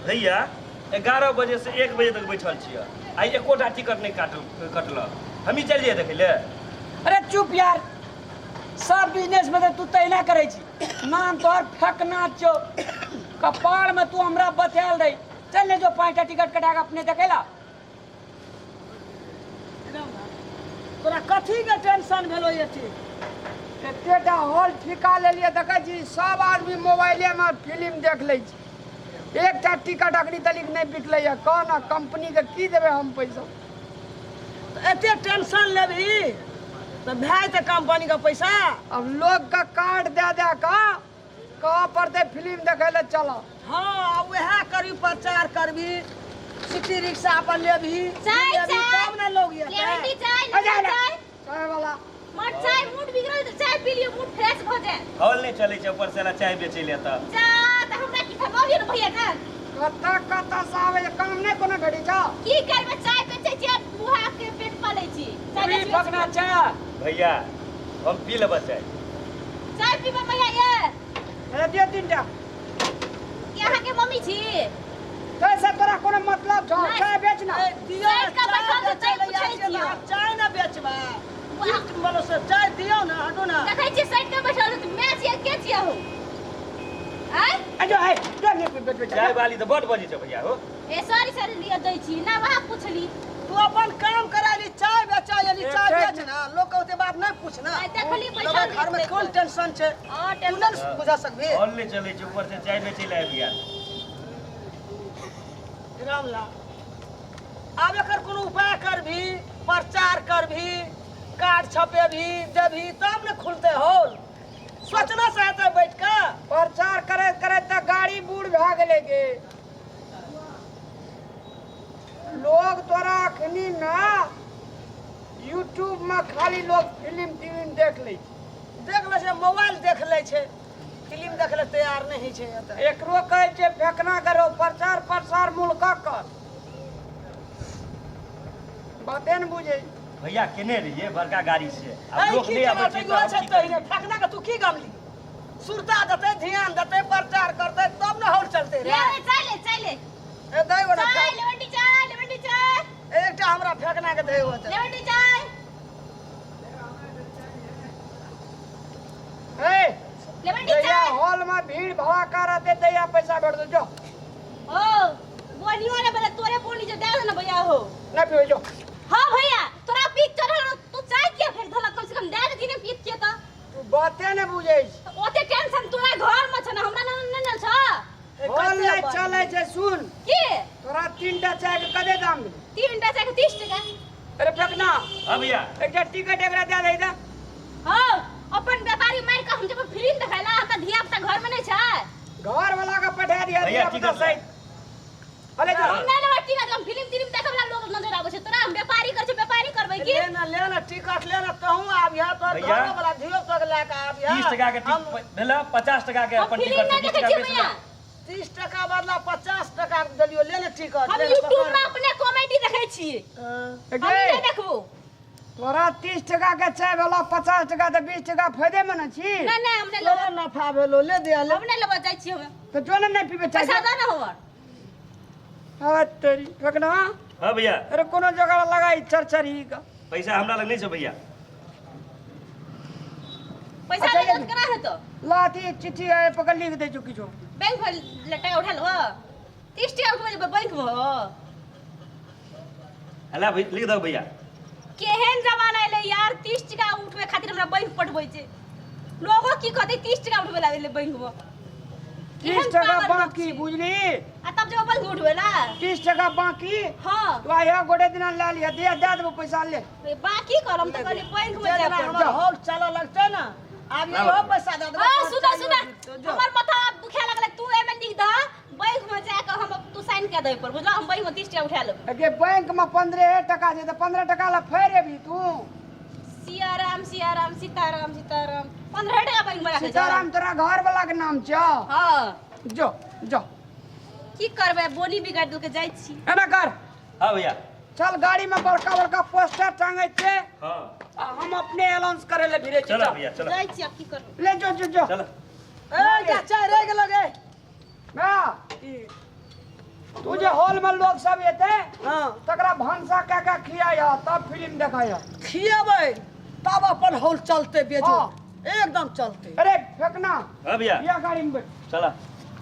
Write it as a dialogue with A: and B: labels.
A: भैया 11 बजे से 1 बजे तक बैठल छियै, आइ एकोटा टिकट नहि काटल कटलक। हमही चलि जइयै देखै ले।
B: अरे चुप यार, सब बिजनेस में तऽ तू तहिना करै छी। नाम तोहर फेकना छौ कपार में, तू हमरा बतायल रही। चल ने जो 5टा टिकट कटा के अपने देखे ला।
C: तोरा कथी के टेंशन भेलो एते?
B: एतेटा हॉल ठिका लेलियै, देखै छी सब आदमी मोबाइले में फिल्म देख लै छै, एकटा टिकट अखनी तलिक नहि बिकलै है। कह ना, कंपनी के की देबै हम पैसा?
C: तऽ एते टेंशन लेबही तऽ भए जेतै कंपनी के पैसा।
B: अब लोग के कार्ड दे दे के कह पड़तै फिल्म देखै लए चलो।
C: हाँ, वएह करबी, प्रचार करबी, सिटी रिक्शा पर लेबही,
D: चाय,
C: लेबही,
D: चाय।
C: तब ने लोग एतै।
D: लेमन टी चाय,
B: अच्छा,
D: लेमन
B: अच्छा।
D: चाय।
B: चाय वाला।
D: मर चाय, मूड बिगड़ल तऽ चाय पी लियौ, मूड फ्रेश भऽ जायत।
A: हॉल नहि चलै छै, ऊपर से एला चाय बेचै ले तऽ।
D: जा तऽ हमरा की खबर यौ ने भैया के?
B: कतऽ कतऽ से आबै छै, काम नहि कोनो भेटै छौ?
D: की करबै, चाय बेचै छी आ बुढ़ा के पेट पालै छी। चाय
B: पूरी
D: बेच बेच
B: पकना
D: कऽ।
B: चाय।
A: भैया हम पी लेबै चाय।
D: चाय पीबै भैया ये?
B: अरे दियौ 3टा।
D: की अहाँके मम्मी छी?
B: तैसे तोरा कोनो मतलब छौ?
D: नहि।
B: चाय बेच ना।
C: ए, दियौ ने,
D: साइड का
C: चाय
D: बैठल छै,
C: बेचै
D: चाय
C: लए
D: पूछै
C: आयल छियै,
D: छियौ।
C: अहाँ चाय ने बेचबै। गिफ्ट वाला से चाय दियौ ने, हटू ना।
D: देखै छियै साइड के बैठल छै, माय छियै के छियै हो? आँय?
B: अजो है, जो नहीं बेच बेच।
A: चाय वाली तऽ बड बजै छै भैया हो।
D: ए सॉरी सॉरी, लिअ दै छी ना, वहाँ पूछली।
C: तू अपन काम कराली, चाय बेचा एली,
B: एक
C: चाय
B: चाय
C: बेच ना, लोग के ओते बात नहीं पूछ ना।
D: आइ देखली बैठल
C: तोरा घर में
D: रहै
C: कोन टेंशन छै?
D: हाँ,
C: तू
D: टेंशन।
C: नहीं बुझा सकबी।
A: हॉल नहि चलै छै, ऊपर से चाय बेचै लए आबि गेल।
C: रामलाल, आब एकर कोनो उपाय करबी, प्रचार करबी, कार्ड छपेबी, देबी, तब ने खुलते हॉल। सोचना से हेतै बैठ के।
B: प्रचार करैत करैत तऽ गाड़ी बूढ़ भए गेलै गे। लोग तोरा अखनी ना यूट्यूब में खाली लोग फिल्म तिल्म देख लै छै।
C: देख लै छै, मोबाइल देख लै छै, फिल्म देख ले तैयार नहीं होइ छै एतऽ।
B: एकरो कहै छै फेकना करो, प्रचार प्रसार मुल्कक कर। बाते ने बुझै।
A: भैया केने रहियै बड़का गाड़ी से, आब
C: ऐ
A: लोक
C: की
A: नहि
C: केना
A: आबै छै
C: छै,
A: तऽ हम
C: छै
A: की
C: तहिने
A: करियै?
C: फेकना के तू की गमली? सुरता देतै, ध्यान देतै, प्रचार करतै, तब ने हॉल चलतै रे।
D: ले रे, चाय ले, चाय ले।
C: ए दै ओना
D: चाय,
C: फेक।
D: लेमन टी चाय, लेमन टी चाय।
C: एकटा हमरा फेकना के दै ओते।
D: लेमन टी चाय।
B: ए,
D: लेमन टी
B: जहिया
D: चाय।
B: हॉल में भीड़ भड़ाका रहते तहिया पैसा भेट दो जो।
D: ओ बोनियो ने बोले तोरे बोनी जो दे दे ना भैया हो।
B: नहीं पीवे जो।
D: हाँ भैया, तोरा पीक चढ़ल, तू चाय किया फेंक धलक? कम से कम दे दे ने पीक के तऽ।
B: तू बाते ने बुझै छी।
D: तऽ ओते टेंशन तोरा घर में छ ना, हमरा ना ने ने छ।
B: हॉल नहि चलै छै, सुन।
D: की?
B: तोरा 3टा चाय के कते दाम भेलै?
D: 3टा चाय के 30 टका।
B: अरे फेकना।
A: हाँ भैया।
B: एकटा टिकट एकरा दे दे तऽ।
D: हाँ, अपन व्यापारी मारि कऽ हम जब फिल्म देखै ला, हमरा धिया पुता घर में नहि छै।
B: घर वाला के पठा दिया
A: भैया,
B: धिया पुता
A: टिकट ला।
B: सहित। अरे जो।
D: हम नहि लेबै टिकट, हम फिल्म तिल्म देखै वाला लोग नजर आबै छै तोरा। हम व्यापारी करै छै, व्यापारी करबै की?
C: ले ना, ले ना टिकट ले ना, तहूँ आबिहा, तोहर
A: भैया।
C: घरो वाला धियो पुता के लए के आबिहा।
A: 30 टका के टिकट भेलै, 50 टका के
D: हम
A: अपन
D: फिल्म
A: टिकट
D: नहि
A: 20
D: देखै
A: टका
D: छियै
A: बेसी
D: भैया।
C: 30 टका बदला 50 टका के देलियो, ले ने टिकट।
D: हम
C: ले ने,
D: यूट्यूब
C: पकड़।
D: में अपने कॉमेडी देखै छियै।
C: हाँ।
D: हम नहि देखबो।
B: तोरा 30 टका के चाय वाला 50 टका तऽ 20 टका फायदे में न छी।
D: नहि नहि, हम नहि
C: तोरा
D: लेबै।
C: नफा भेलो, ले दिया ले।
D: हम नहि लेबै, जाइ छियै हम।
B: तऽ जो ने नहि पीबे चाय।
D: पैसा दे ने हमर।
B: हाँ तेरी फेकना।
A: हाँ भैया।
B: अरे कोनो जगह लगाई चरचरी का।
A: पैसा हमरा लग नहीं छै भैया।
D: पैसा
B: अच्छा,
D: ले
B: ले।
D: केना हेतो?
B: लाथी चिट्ठी है पकड़ लिख दे चुकी छो।
D: बैंक में लटा उठा लो। 30 टका उठबै जेबै बैंक में।
A: हला भै लिख दो भैया।
D: केहन जमाना एलै यार, 30 टका उठबै खातिर हमरा बैंक पठबै छै। लोगो की कहतै, 30 टका उठबै ला एलै बैंक में।
B: 30 टका बाकी बुझली।
D: आ तब जब बैंक उठबै ला
B: 30 टका बाकी।
D: हां
B: तो आया गोटे दिना ला लिया, दे दे देबो पैसा ले।
D: बाकी करम त कहली बैंक में जाय पड़त।
C: हमर हॉल चलऽ लगतै ना, आब इहो पैसा दे देबो।
D: हां सुना सुना, हमर माथा आब दुखाय लगलै, तू एमे लिख दह बैंक में जा के हम तू साइन कर देबे पर, बुझला? हम बैंक में 30 टका उठा लेबै।
B: अगे बैंक में 15 टका छै त 15 टका ला फेर एबी तू।
D: सियाराम सियाराम सीताराम सीताराम, 15 टका बैंक में राखै।
B: सीताराम तोरा घर वाला के नाम छौ?
D: हां।
B: जो जो।
D: की करबै, बोली बिगाड़ दू के जाइ छी।
B: एना कर।
A: हां भैया।
B: चल गाड़ी में बड़का बड़का पोस्टर टांगे छे।
A: हां।
B: आ हम अपने अनाउंस करे ले भिरे छी।
A: चलो भैया चलो।
D: जाइ छी, आब की करबै?
B: ले जो जो जो।
A: चलो।
C: ए जा चाय रह गेल गे।
B: ना। तू जे हॉल में लोग सब एते
C: हाँ
B: तकरा भनसा कए के खियाइ ह तब फिल्म देखै ह
C: खिएबै तब अपन हॉल चलते बेजो
B: हाँ।
C: एकदम चलते
B: अरे फेकना
A: हाँ भैया
B: या गाड़ी में बैठ
A: चला।